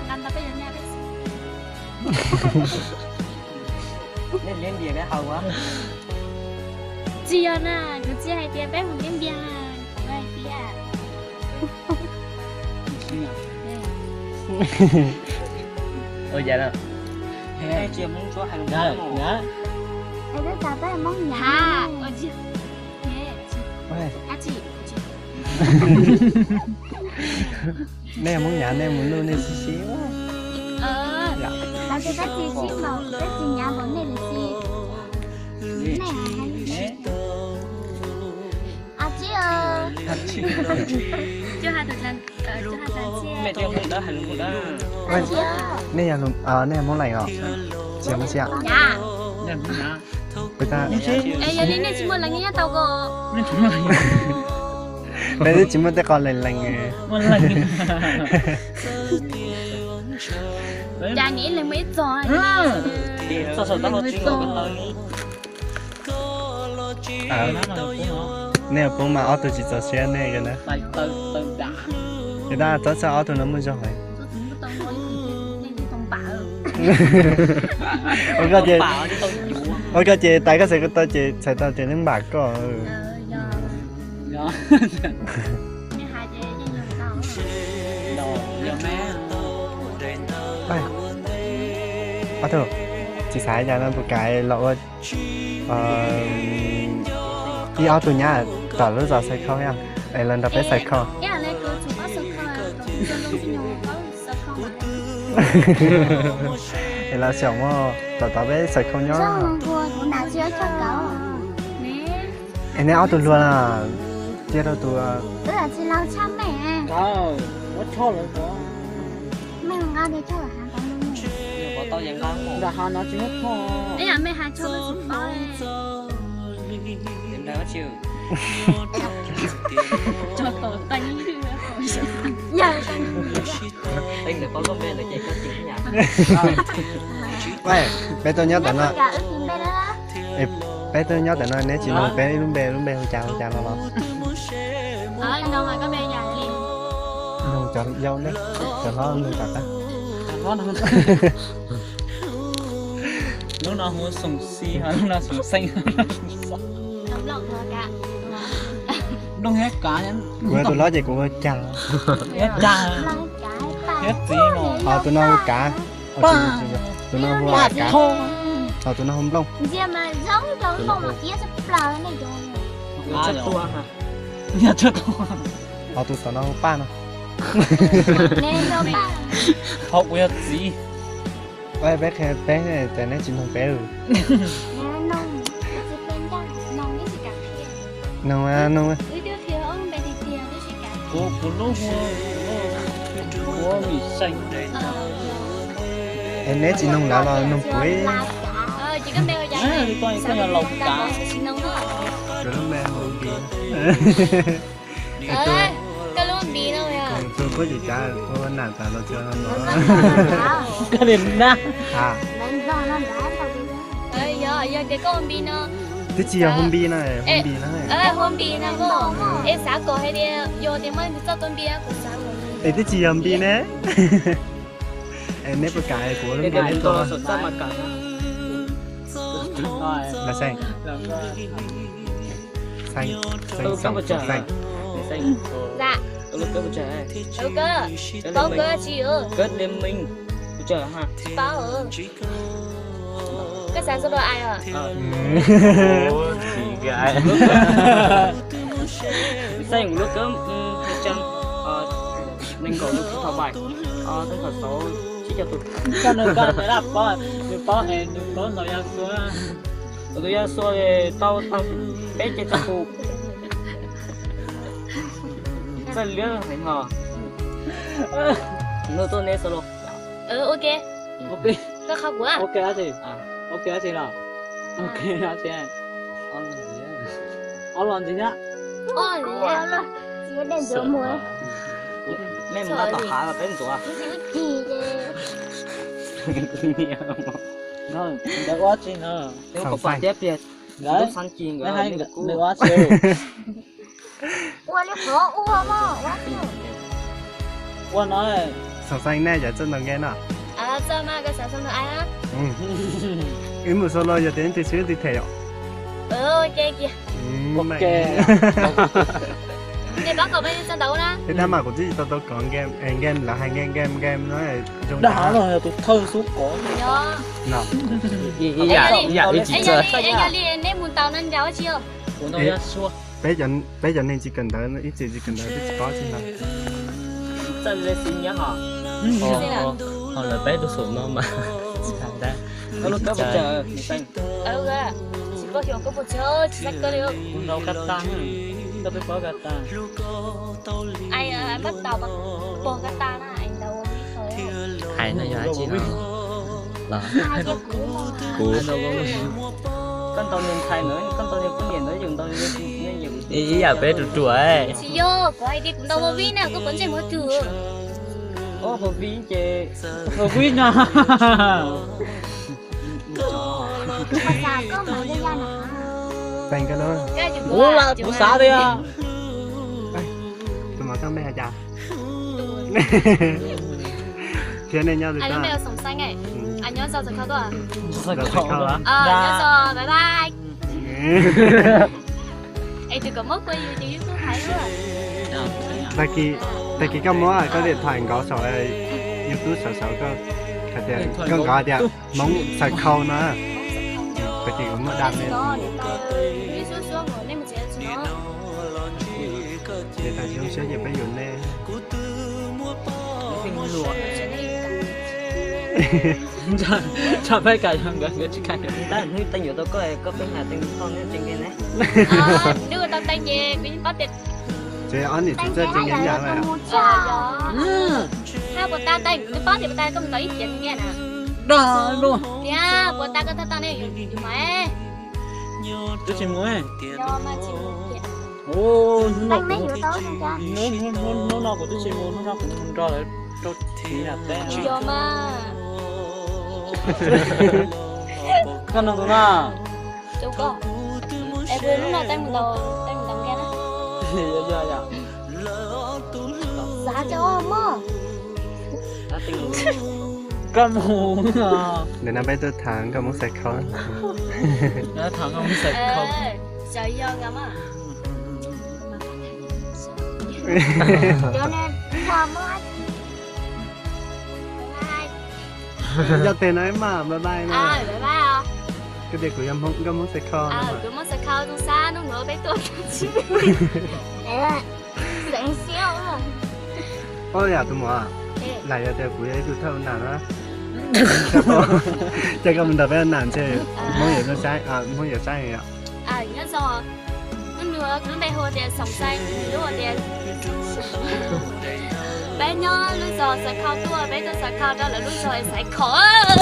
Nqa tau peb cov nyiaj peb xwb. Nej liab ntias peb haus ua. Tsis yog na, kuv tsis hais tias peb mus liab ntias na, kuv hais tias. Ua cas na? Tsis yog Hmoob Suab hais Hmoob Nyav. Nej Hmoob Nyav nej mus luj nej sib sib. Tab sis peb tsis sib npaum, peb tsis nyav npaum nej li sib. Nej yog, nej yog Hmoob Leeg os? Tsis Hmoob Siab. Peb twb tsis muaj tej qho lees lees. Cas ib leeg muaj ib txog. Nej poob mas ob tug tsis txaus siab nej na. Ces tab txhob txhawj, ob tug no muaj zog lawm. Ua koj ces tais koj xav koj tau ces txhais tau ces neb npam koj. Ob tug tsis xav cas no puas kam los ua ib ob tug nyab tom lub zos Xaws Khau es los nrog peb xaws khau. Es los xyaum muaj tom tom peb xaws khau nyob. Es neb ob tug hluas na, cia rau tus Peb tuaj nyob tom no, peb tuaj nyob tom no neb tsis nug peb ib lub npe, lub npe hu cas hu cas los los. Nug cov yau ne, cov hlob nug tom qab. Lub no hu Xoom Xis, lub no Xoom Xeej. Nplooj thiab Kav. Kuv tus hlob ces kuv hu Cas. Thiab Cas. Thiab Txiv no. Ho tus no hu Kav. Tus no hu Kav. Ho tus no hu Nplooj. Ho tus tom no hu Paj no. Ho kuv yog Txiv. Peb qhia peb ces neb tsis nug peb. Nug, nug. Es neb tsis nug lawv los nug kuv. Koj lub npe hu Npis. Koj lub Npis no. Tus puab tsis cav ua nam tas los tsis no. Koj li na. Yog tias koj hu Npis no. Twb tsis yog hu Npis no, hu Npis no. Hu Npis no. Es xav kom hais tias yog tias muaj txoj tua Npis kuv xav kom. Es twb tsis yog Npis ne. Es neb puas kam kuv lub npe neb tua? Xeej, Xeej, Xeej, Xeej. Paub koj tsis paub. Koj xav xav los ai os. Xeej lub kawb hais tsa nees nkaum lub thom vais, toob thom xauv tsib caug tus. Koj nug koj laj paub, nws paub es nws paub ntaus yaj xua. Tus yaj xua tau tau peb caug tus. Txawj liab heev hos. Nug tuaj neb xav los. Koj qha kuv. Ok dab tsi los? Ok dab tsi? Ob los ntxiv na. Mej mus nqa tom hav los peb ntxuav. Nkawd ua tsi no? Nkawd ua tsi? Ua li qhov ua mog. Ua no. Xoom Xeeb, nej cov txawj ntaus game no? Wb mus solo yog tias leej twg xwb leej twg them yom? Tej tab mas kuv twb tsis tau tau kov game, game lawv hais game game game no zoo dag no yog tus thawj xub kov no. Yog li neb mus ntaus no nrog ua tsi? Peb cov neeg tsis kawm ntawv ib txwm tsis kawm ntawv twb tsis paub tsis ntawd. Txawj le xis nyob hos. Ho lawv peb tus xum no mas. Tsis paub xyov koj puas tsis tsis txaj kawg li. Nrau ka tas, koj peb paub ka tas. Ai, pab tau pog ka tas na, ai ntaus ua vib. Hais no yog dab tsi no? Los kuv, koj ntaus niag ntxhais ntawd, koj ntaus niag poj niam ntawd, yus ntaus ib yam peb ruam ruam. Tsis yog, kuv hais tias kuv ntaus ua vib na, koj pom ntsej muag twg? Ua vib ces ua vib no. Kuv xav tias tus mas koj npe hais cas? Thiab nej nyob li cas? Nyob zoo, bye bye. Es tus kom muab kua yus ces yus kuj hais. Tag kis koj muab koj điện thoại nkaus saum YouTube sawv sawv koj hais tias koj nkaus hais tias Hmoob Xaws Khau no. Tag kis kuv muab đăng lên. Niam tais zoo siab ces peb yuav nej. Tso peb kam nkawd nkawd tsis kam. Tab hnub teej yuav tau koj, koj peb hais teej txog neb tseem ke ne. Nws tau teej ces kuv yeej paub tias tsev ob niam txiv txawj tseem ke nyav lawm. Hab puas tas teej, nws paub tias puas tas koj mus tau ib tiam nyiaj na. Dag luaj. Tias puas tas koj thaj tau ne yus mas. Twb tsis mus. Hnub no kuv twb tsis mus, hnub no kuv mus nrog lawv rau txiv na teb. Yog mas. Koj nug kuv no. Tus koj. Es kuv hnub no teeb mus ntaus, teeb mus ntaus nkiag na. Yog yog. Xav cov mog. Koj mus. Ntawm no peb tuaj tham nkauj Hmoob Xaws Khau. Tham nkauj Hmoob Xaws Khau. Xaws yog nkawd mog. Cov ne, cov mog. Cov tes no mas bye bye no. Koj tias kuv yog Hmoob, nkauj Hmoob Xaws Khau no. Kuv Hmoob Xaws Khau zoo sab nub nuav peb tuaj. Ua yam tus muam, lam yog tias kuv yog ib tug thawj ua nam na. Ces koj mus nrog peb ua nam ntshe Hmoob yuav zoo saib, Hmoob yuav saib yom. Nyob zoo, hnub no kuv lub npe hu tias Xoom Xeeb, nws lub hu tias, peb nyob lub zos Xaws Khau tuaj, peb tuaj Xaws Khau rau lawv lub zos Xaiv Khom.